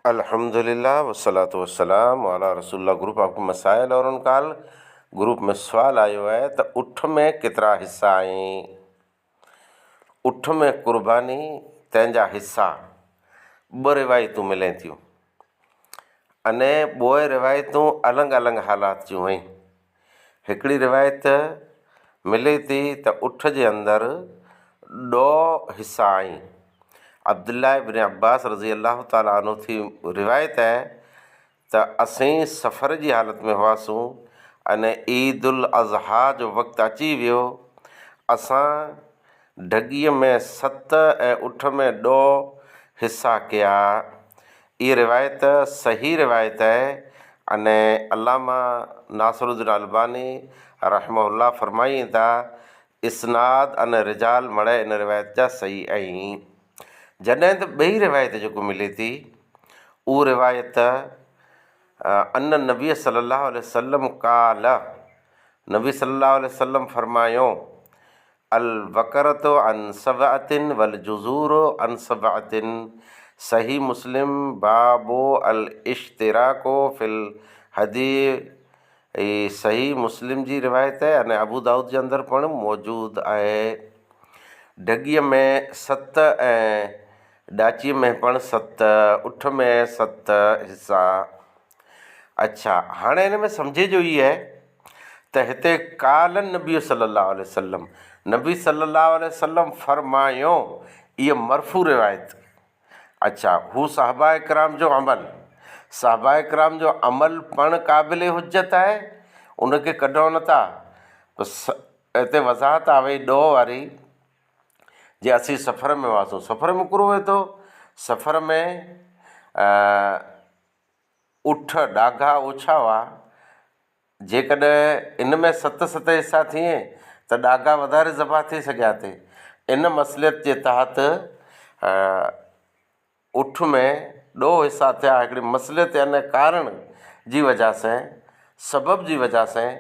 الحمدلله والصلوة والسلام علي رسول الله گروپ آپ مسائل اور ان کا حل گروپ ۾ سوال آيو آهي ته اٺ ۾ ڪيترا حصا آهن اٺ ۾ قرباني تنهن جا حصا ٻه روايتون ملين ٿيون اني ٻوئي روايتون الڳ الڳ حالات جون آهن هڪڙي روايت ملي ٿي ته اٺ جي اندر ڏهه حصا آهن. عبدالله ابن عباس رضي الله تعالٰي عنه ٿي روايت آهي ته اسين سفر جي حالت ۾ هئاسون ۽ عيد الاضحيٰ جو وقت اچي ويو، اسان ڍڳيء ۾ ست ۽ اٺ ۾ ڏهه حصا ڪيا. اها روايت صحيح روايت آهي ۽ علامه ناصر الدين الباني رحمه الله فرمائين ٿا، اسناد ۽ رجال مڙئي ان روايت جا صحيح آهن. جڏهن ته ٻئي روايت جيڪو ملي ٿي اها روايت ان النبي صلي الله عليه وسلم قال نبي صلي الله عليه وسلم فرمايو البقرة عن سبعة والجزور عن سبعة صحيح مسلم باب الاشتراڪ في الهدي هي صحيح مسلم جي روايت آهي ۽ ابو دائود جي اندر پڻ موجود آهي. ڍڳيء ۾ ست ۽ ڏاچيء ۾ پڻ ست، اٺ ۾ ست حصا. اڇا هاڻي هن ۾ سمجهي جو هي آهي ته هتي قال النبي صلي الله عليه وسلم نبي صلي الله عليه وسلم فرمايو اها مرفوع روايت اڇا هو صحابه ڪرام جو عمل صحابه ڪرام جو عمل پڻ قابل حجت آهي ان کي ڪڍو نٿا بس هتي وضاحت آوي ڏوهه واري جي اسين سفر ۾ هئاسون سفر ۾ ڪرو ويو ٿو سفر ۾ اٺ ڏاگها اوڇا هئا، جيڪڏهن ان ۾ ست ست حصا ٿئين ته ڏاگها وڌاري ذبح ٿي سگهيا ٿي. ان مصلحت جي تحت اٺ ۾ ڏوهه حصا ٿيا، هڪڙي مصلحت يعني ڪارڻ جي وجه سين، سبب جي وجه سين،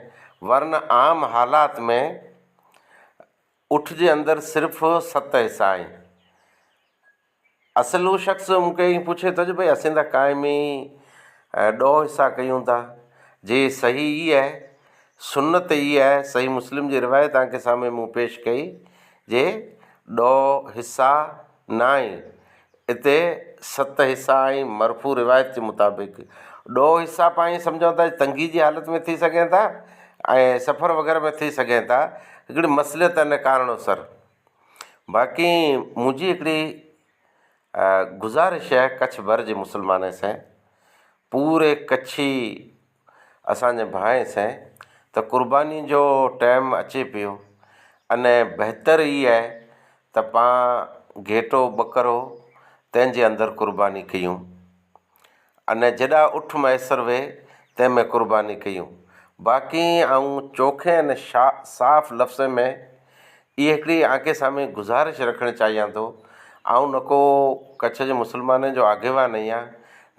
ورنه عام حالات ۾ اٺ جي اندر صرف ست حصا آهن. اصل هو شخص مون کي ائين پڇي ٿو جو ڀئي اسين ته قائمي ڏوهه حصا ڪيون ٿا جي صحيح ئي آهي سنت ئي آهي صحيح مسلم جي روايت توهان کي سامهون مون پيش ڪئي جي ڏوهه حصا نه آهن اتي ست حصا آهن مرفوع روايت جي مطابق ڏوهه حصا پاڻ ائين سمجهون ٿا تنگي جي حالت ۾ ٿي سگهن ٿا ۽ سفر وغيره ۾ ٿي سگهن ٿا هڪڙي مصلحت ان ڪارڻ سر باقي منهنجي هڪڙي گذارش آهي ڪڇ بر جي مسلمانن سين پوري ڪڇي اسان جي ڀائين سين ته قرباني جو ٽائيم اچي پيو اني بهتر هي آهي ته پان گهيٽو ٻڪرو تنهن جي اندر قرباني ڪيون اني جيڏا اٺ ميسر وي تنهن ۾ قرباني ڪيون. باقي آئون چوکي ۽ صاف لفظن ۾ اهي هڪڙي آنڪي سامهين گذارش رکڻ چاهيان ٿو. آئون نه ڪو ڪڇ جي مسلمانن جو آگيوان اهيان،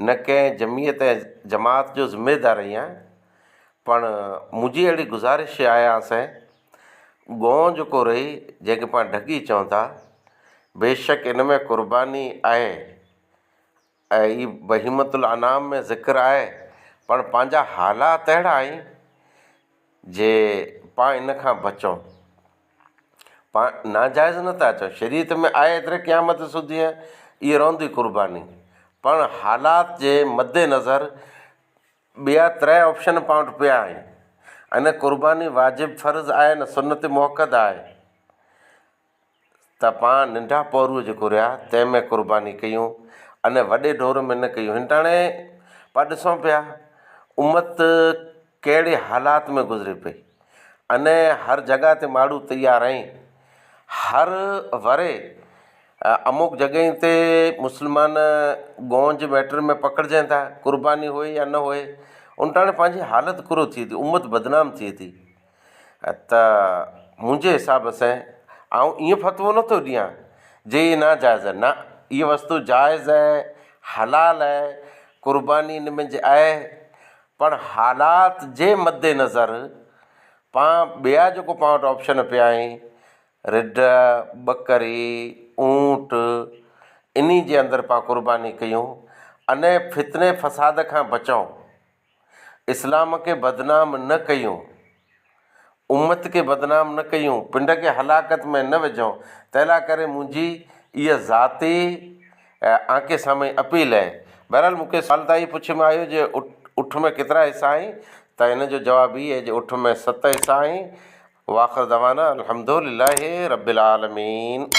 نه ڪنهن جمعيت ۽ جماعت جو ذميدار اهيان، پڻ منهنجي اهڙي گذارش آهي آن سين ڳئون جيڪو رهي جنهن کي پاڻ ڍڳي چئون ٿا، بيشڪ ان ۾ قرباني آهي. ۽ هي بهيمة الانعام ۾ ذڪر آهي پڻ پنهنجا حالات اهڙا آهن جي پاڻ ان کان بچون پاڻ ناجائز نه ٿا چئون شريعت ۾ آهي ايتري قيامت سڌي اهي رهندي قرباني پڻ حالات جي مد نظر ٻيا تري آپشن پاڻ وٽ پيا آهن ان قرباني واجب فرض آهي نه سنت مؤڪد آهي ته پاڻ ننڍا پورو جيڪو رهيا تنهن ۾ قرباني ڪيون اني وڏي ڍور ۾ نه ڪيون هنٽاڻي پاڻ ڏسون پيا امت ڪهڙي حالات ۾ گذري پئي اني هر جڳهه تي ماڻهو تيار آهن هر وري اموڪ جڳهين تي مسلمان گون جي ميٽر ۾ پڪڙجن ٿا قرباني هئي يا نه هئي انٽاڻي پنهنجي حالت ڪرو ٿئي ٿي امت بدنام ٿئي ٿي ته منهنجي حساب سين آئون ائين فتوو نٿو ڏيان جي اهي ناجائز آهن نه اهي وستو جائز آهي حلال آهي قرباني ان ۾ آهي پر حالات جي مد نظر پان ٻيا جيڪو پان وٽ آپشن پيا آهن رڍ، ٻڪري، اونٽ انهي جي اندر پان قرباني ڪيون. انهي فتني فساد کان بچون، اسلام کي بدنام نه ڪيون، امت کي بدنام نه ڪيون، پنڊ کي هلاڪت ۾ نه وجهون، تنهن لاء ڪري منهنجي اها ذاتي آنڪي سامهين اپيل آهي. بهرحال مون کي سوال ته اهي پڇ ۾ آيو جي اٺ ۾ ڪيترا حصا آهن ته ان جو جواب هي آهي جي اٺ ۾ ست حصا آهن. واخر دعوانا الحمدلله رب العالمين.